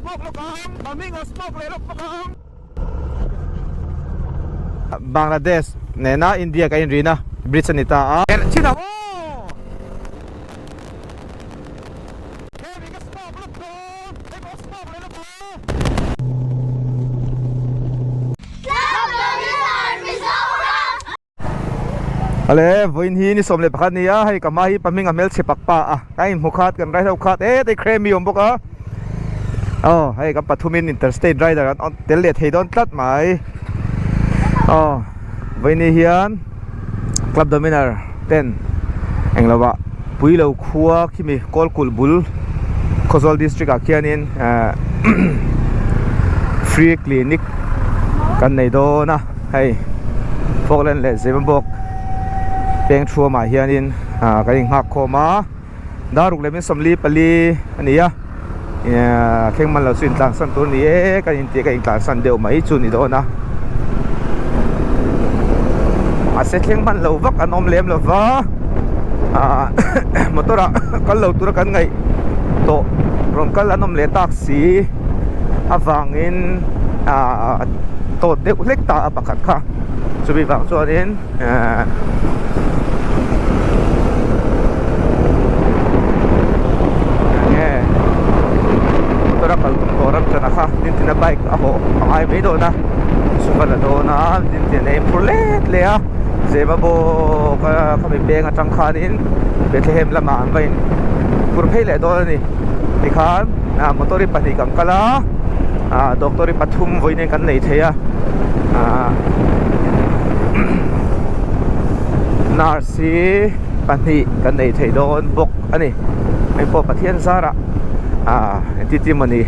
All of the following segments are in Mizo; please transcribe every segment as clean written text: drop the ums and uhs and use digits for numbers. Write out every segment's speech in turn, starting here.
smoke lawk ang Pahming a smoke leh lawk bawk ang. Bangladesh nena India kan inrina bridge a ni ta a. Herh chin ang aw. Hemi ka smoke lawk dawn hei pawh smoke leh lawk ang. Ale vawiin hi ni 11 ni a hei ka hma hi pahming a hmelchhe pak pa a ka inhmu khat kan rai ho khat e tei Kremi awm bawk a aw hei kan pathumin interstate rider an awm tel leh thei dawn tlat mai aw vawiin ni hian club dominar ten englo ah Puilo khua khimi Kawlkulh bul Khawzawl district ah khianin eh free clinic kan nei dawn a. Hei Falkland leh Zemabawk peng thuamah hianin ah kan inghak khawm a daruk leh min 44 a ni a eh thleng man lo chu intlansan tur a ni e kan intih ka intlansan deuh mai chu ni dawn a mahse thleng hman lo vak an awm lem lo va ah motor ah kal lo tura kan ngaih tawh rawn kal an awm leh tak si avangin ah. Tawt deuh hlek ta a pakhat kha chumi vang chuanin ehh enge motor a kal tum tawh ram chana kha tin tina bike a hawh a ngai mai dawn a suva la dawn a tin tina a inphur let leh a zema bawk a khami peng atang khanin Bethlehem lamah an va in phur phei leh dawn a ni tikhan motor hi pahnih kan kal a. Ah doctor hi pathum vawiin hian kan nei thei a ah nurse hi pahnih kan nei thei dawn bawk a ni hei pawh Pathian zarah ah engti ti mawni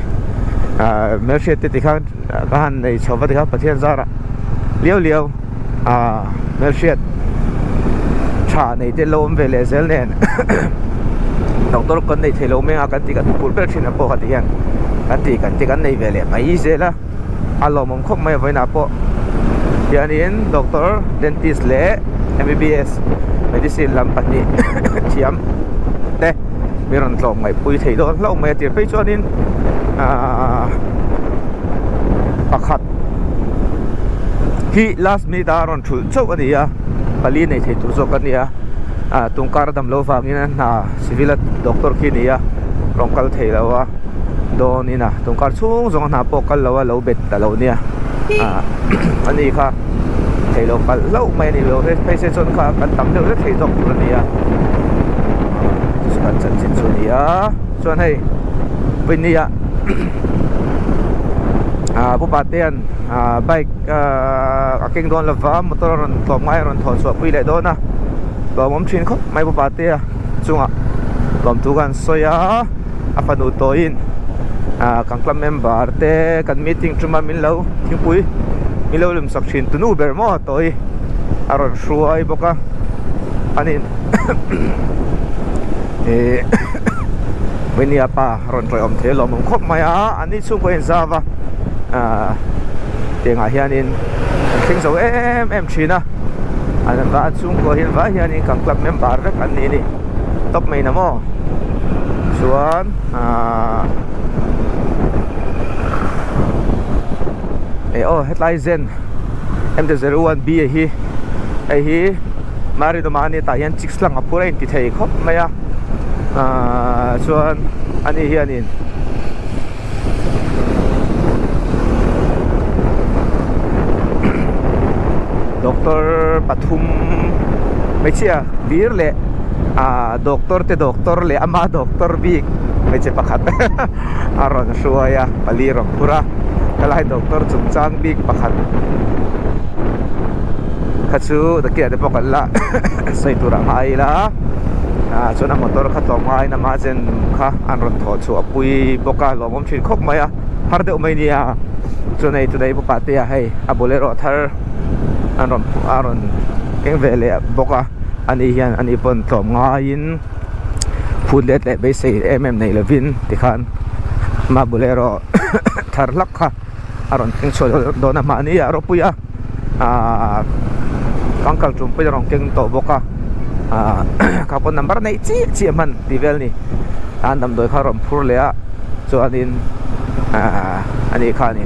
ah hmelhriat te tikhan ka han nei chho va tikhan Pathian zarah liau liau ah hmelhriat tha nei te lo awm ve leh zel nen doctor kan nei thei lo mai a kan tih kan phur ber thin ang pawh kha ti hian kan tih kan tih kan nei ve leh mai zel a a lawmawm khawp mai a vawiinah pawh hianin doctor dentist leh M_B_B_S medicine lam pahnih thiam te mi rawn tlawm ngaihpui thei dawn hlauh mai a tir phei chuanin ahh pakhat. Hi last minute a rawn thulh chauh a ni a pali nei thei tur zawk a ni a ah tungkar a dam loh vangin a hna civil a doctor khi a ni a rawn kal thei lo a dawn in a tungkar chhung zawng a hna pawh kal lo a lo bet ta lo nia ah a ni kha thei lo palh hlauh mai a ni lo phei se chuan kha kan tam deuh hlek thei zawk tur a ni a kan chanchin chu a ni a chuan hei vawiin ah. Ah pu Patea'n ah bike ah a keng dawn lova motor a rawn tlawm ngai a rawn thawn chhuah pui leh dawn a tlawmawm thin khawp mai pu Patea chungah tlawm thu khan sawi a a fanu tawiin ah kan club member te kan meeting tuma min lo thingpui min lo lum sak thin tunu ber maw tawi a rawn hruai bawk a anin eh Vainia pa rawn tawih awm thei alawm awm khawp mai a an ni chhungkaw in zau a ahh tiangah hianin an thleng zo em em thin a an va an chhungkaw hian vai hianin kan club member vek an ni a ni tawp mai na maw chuan ahh eh aw hetlai zen M zero one B hi hei hi Maridoma a ni tah hian chicks lang a phur a inti thei khawp mai a. Ahh chuan ani hianin doctor pathum hmeichhia hlir leh ahh doctor te doctor leh ama doctor bik hmeichhe pakhat a rawn hruai a pali rawn phur a helai doctor chungchang bik pakhat kha chu nakinah te pawh kan la sawi tur ah ngai ila ah chuan a motor kha tlawm ngaiin ama chen kha an rawn thawh chhuah pui bawk a lawmawm thin khawp mai a har deuh mai nia chuan hei tunah hi pu Patea hei a bolero thar an rawn a rawn keng ve leh bawk a ani hian ani pawn tlawm ngaiin phut let leh beisei em em nei lovin tikhan ama bolero thar hlak kha a rawn keng chhuah dawn a mahni ah ropui a ahh kangkal tum pawhin a rawn keng tawh bawk a ahh kha pawh number neih chiah chiah hman tih vel a ni an damdawi kha a rawn phur leh a chuanin A nih kha a ni.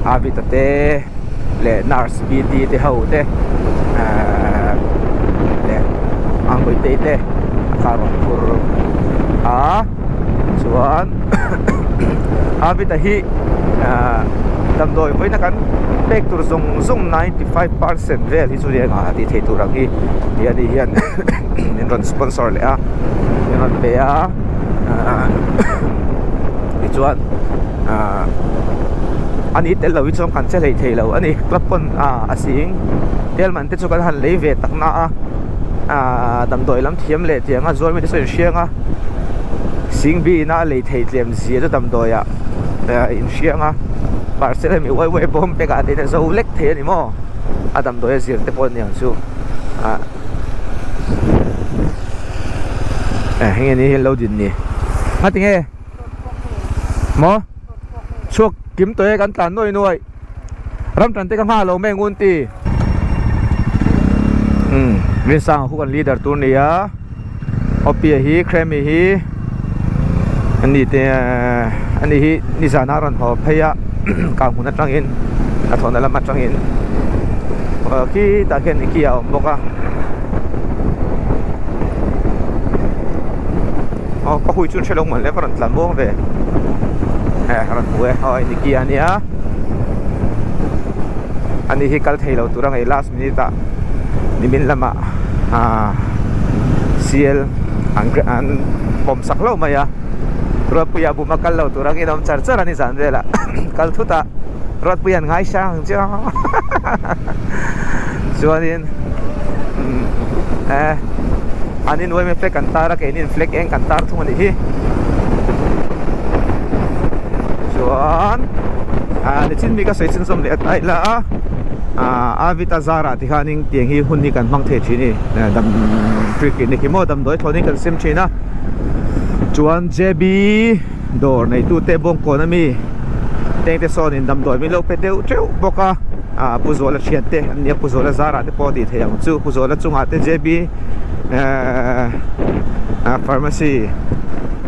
Avita te leh nurse bt te ho te leh Angawitei te a kha rawn phur a chuan Avita hi damdawi vawiina kan pek tur zawng zawng 95% vel hi chu eng ah tih theih tur ang hi ani hian min rawn sponsor leh a min rawn pe a tichuan ahh ani tel lo hi chuan kan che hlei thei lo a ni club pawn ah a sing tel man te chu kan han lei ve tak na a ahh damdawi lam thiam leh tiang a zuar mi te saw inhriang a sing bin a lei thei tlem zia chu damdawi ah inhriang a parcel hemi uai uai bawm pek ah te hian a zo lek thei a ni maw a damdawi a zir te pawh aniang chu ah. Heng hi ni lo din ni nga tinge maw chhuak kim tawh e kan tlan nuai nuai ram tan te ka nghah lo mai ngun ti umm Rinsanga khu kan leader tur nia Opia hi Kremi hi ani te ani hi nizan a rawn haw phei a kang hmun atangin a thawhna lam atangin khitah khian Nicky a awm bawk a aw ka hui chu an hre lo mawn le ka rawn tlan muang ve eh ka rawn hmu e aw Nicky a nia ani hi kal thei lo tur a ngei last minute ah nimin lamah ah cl an an pawm sak hlauh mai a Ruatpuia buma kal lo tur angin a awm char char a ni zan velah kal thut a Ruatpuia an ngai hrang ang chiang chuanin eh an in uaime flag an tar a keini in flag eng kan tar thung a nih hi chuan ah nichin mi ka sawi chin zawm leh a tlai la a ah Avita zar ah tikhanin tiang hi hun hi kan hmang thei thin a ni dam free clinic hi maw damdawi thlawnin kan sem thin a chuan J_B dawr neitute bawngkawn ami tengte sawnin damdawi min lo pe deuh teuh bawk a ah Pu Zuala thian te an nia Pu Zuala zarah te pawh a tih theih ang chu Pu Zuala chungah te J_B ehh pharmacy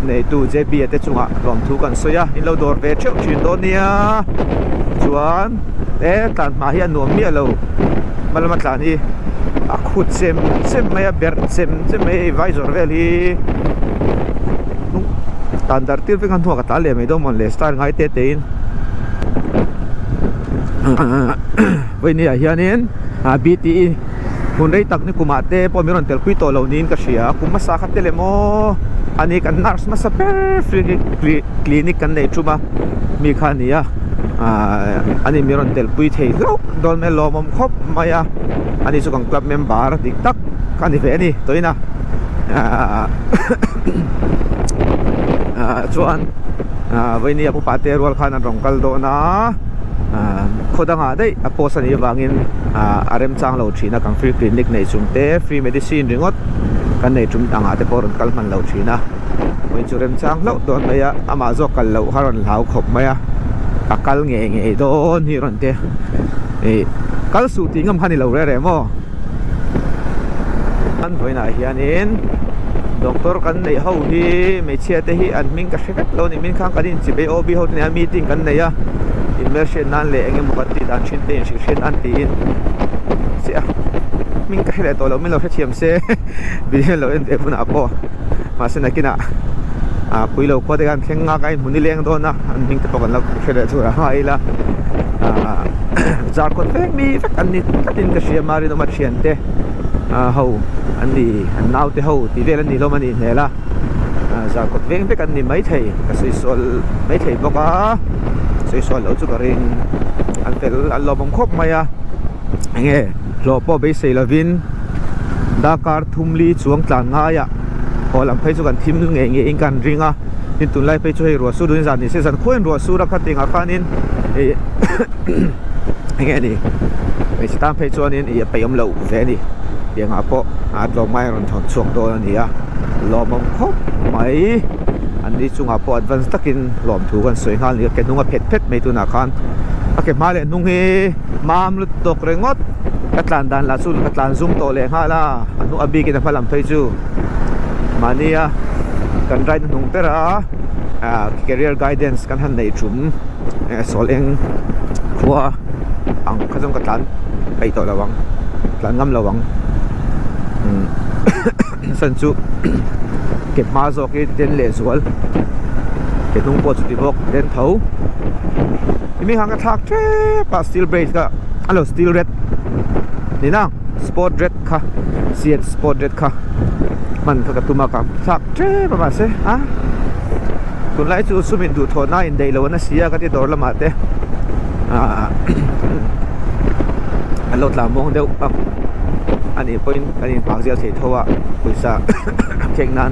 neitu J_B a te chungah lawmthu kan sawi a in lo dawr ve theuh thin dawn nia chuan he tlan hma hi a nuam miah lo hma lama tlan hi a khut chem chem mai a berh chem chem mai a hei vai zawrh vel hi. Tan dar tir vek a hnuah ka tlan leh mai dawn mawn le style ngai te te in vawiin ah hianin BTE hun rei tak ni kumah te pawh min rawn tel pui tawh lo niin ka hria kum hmasa kha te lem aw ani kan nurse hmasa ber free clinic kan nei thum a mi kha a ni a ani min rawn tel pui thei hlauh dawn mai a lawmawm khawp mai a ani chu kan club member dik tak a ni ve a ni tawhin a. Chuan vawinia pu pate rual khan an rawn kal dawn a khaw dangah daih a post a nih avangin a remchang lo thin a kan free clinic nei chung te free medicine ringawt kan nei tum angah te pawh a rawn kal hman lo thin a vawiin chu remchang hlauh dawn mai a amah zawk kal loh kha a rawn hlau khawp mai a a kal ngei ngei dawn hi a rawn ti a kal suh tih ngam kha a ni lo reh reh maw. An vawiinah hianin doctor kan neih ho hi hmeichhia te hi an hming ka hre vek lo a ni min khan kan inchibei OB ho te nen meeting kan nei a inhmelhriat nan leh eng emaw kan tih dan thin te inhrilhhriat nan tiin chiah a hming ka hre leh tawh lo min lo hrethiam se video lo en ve hunah pawh mahse nakinah ah pui lo khua te khan thleng nghak a inhmu nileng dawn a an hming te pawh kan lo hre leh tur a hma ila ah zar kawt vek mi vek an ni tlatin ka hria a rinawm a thiante ah ho an ni an naute ho tih vel an ni hlawm a nih hmel a ah zar kawt veng vek an ni maithei ka sawi sual maithei bawk a sawi sual loh chu ka ring an fel an lawmawm khawp mai a enge hlawh pawh beisei lovin darkar thumli chuang tlan ngaiah haw lam phei chu kan thim ngei ngei in kan ring a tin tunlai phei chu hei ruah sur duhin zan ni se zan khuain ruah sur a khatin ah khanin ih eng nge ni hmeichhe tan phei chuanin ih a peih awm loh ve a ni tiang ah pawh a tlawmngai a rawn thawn chhuak dawn a ni a lawmawm khawp mai an ni chungah pawh advance takin lawmthu kan sawi nghal a ni a ke hnung a phet phet mai tunah khan a ke hma leh hnung hi mam lut tawk ringawt ka tlan dan lah chu ka tlan zum tawh leh nghal a a hnu a bikin a hma lam phei chu mahnia kan ride hnung ber a. Career guidance kan han neih tum sawl eng khua ang kha chuan ka tlan peih tawh lo ang tlan ngam lo ang chhan chu ke hma zawk hi den leh zual ke hnung pawh chuti bawk den tho timi khan ka thlak tep a steel brake kha a lo steel red ni na sport red kha seat sport red kha hman kha ka tum a ka thlak tep a mahse a tunlai chu sum in duhthawhna a indaih lo a na si a ka ti dawr lamah te ah an lo tlan muang deuh a anih pawhin kan inhmang zel thei tho a pawisa khek nan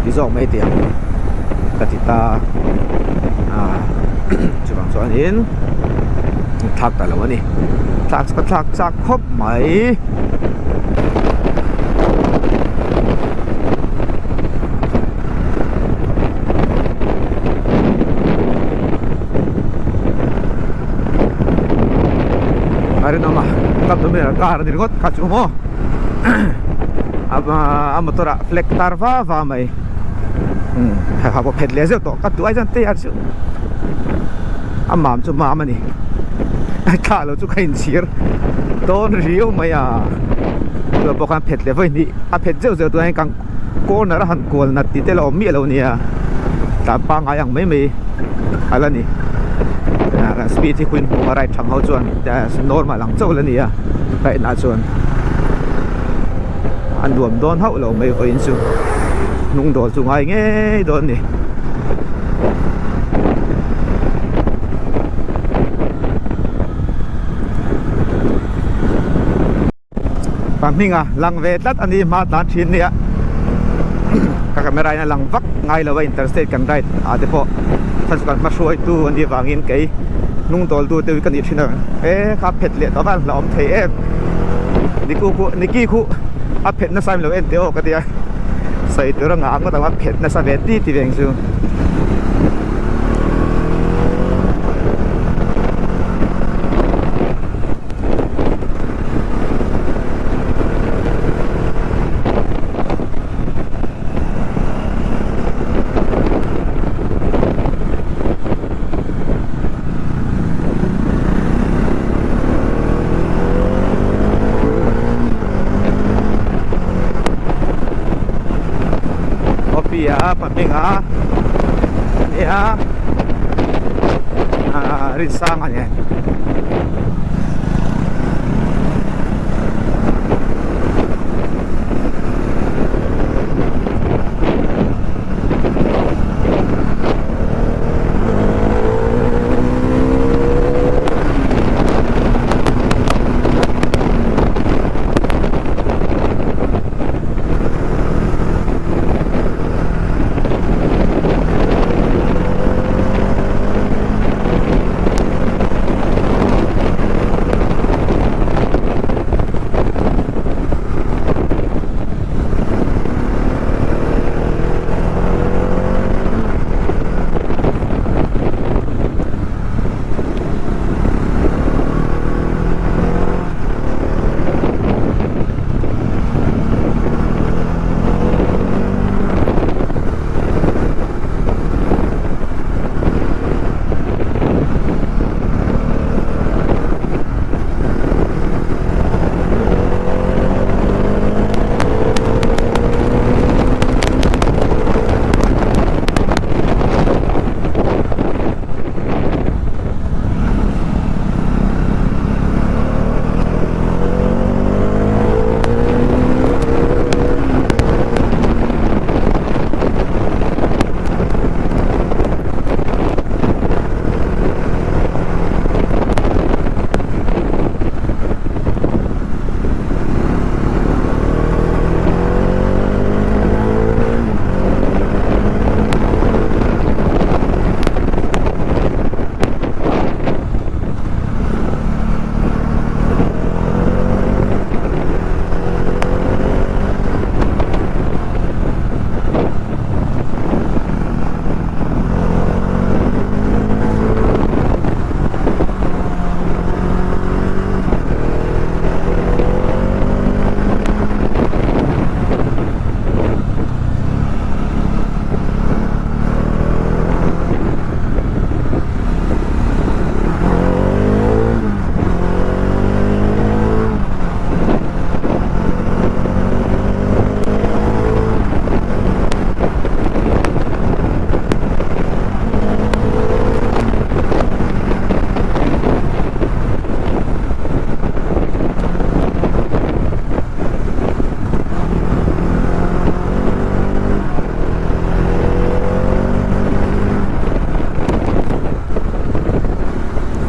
ti zawk mai teh ang ka ti ta a chuvang chuanin thlak ta lo a ni thlak chu ka thlak chak khawp mai. A rinawm a cup dominar car a ni ringawt kha chu maw a motor ah flag tar va va mai ha pawh phet leh zeuh tawh ka duh ai chuan te a chu a mam chu mam a ni a thla lo chu ka inchhir dawn riau mai a chuan pawh khan phet leh vawi hnih a phet zeuh zeuh tur hian kan corner a han kual nat tih te la awm miah lo nia tlan pangngai ang mai mai a la ni ah speed hi khuin hmuh a ride thang ho chuan normal ang chauh la ni a ride nah chuan a nuam dawn hauh lo mai vawiin chu hnung dawl chu ngai ngei dawn a ni. Ka hming a lang ve tlat a ni hma tan thin nia ka camera in a lang vak ngai lo a interstate kan ride ah te pawh chhan chu kan hma hruai tu a nih vangin kei hnung dawl tu te ka nih thin a e kha phet leh tawh a hlauhawm awm thei em niku khu niki khu a phet nasa em lo en teh aw ka tia sawi tur a ngah ngawt ang a phet nasa ve ti ti veng chu. Awpia pahminga nia ah Rinsanga nen.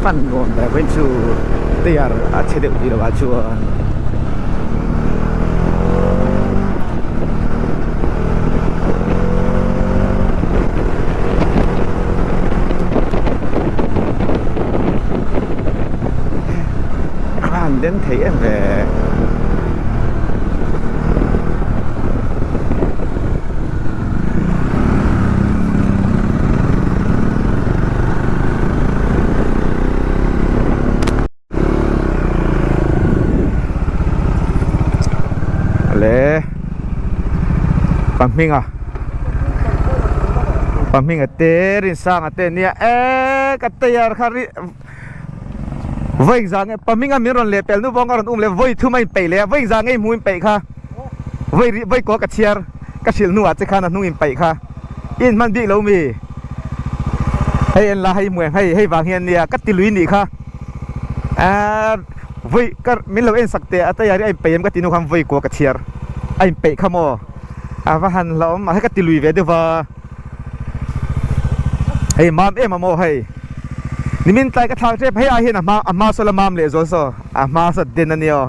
Fan nuam ber pawhin chu tyre a chhe deuh tih lovah chuan a han den thei em ve. Le pa hminga pa hminga te rinsanga te nia e ka tayar kha ri vawi engzah nge pa hminga min rawn leh pel nu vawng a rawn um leh vawi thum a inpeih leh a vawi engzah nge i hmu inpeih kha vawi ri vawi kaw ka chhiar ka hrilh hnuah che khan a hnung inpeih kha i inhman bik lo mi hei en la hei hmu em hei hei vang hian nia ka ti lui nih kha aaa vawi ka min lo en sak teh a tayar hi a inpeih em ka tih hnu khan vawi kaw ka chhiar a inpeih kha maw a va han hlauhawm mahse ka ti lui ve deuh va. Hei mam em a maw hei nimin tlai ka thlak tep hei ai hian a hma a hma saw la mam leh zual saw a hma saw den a nia aw.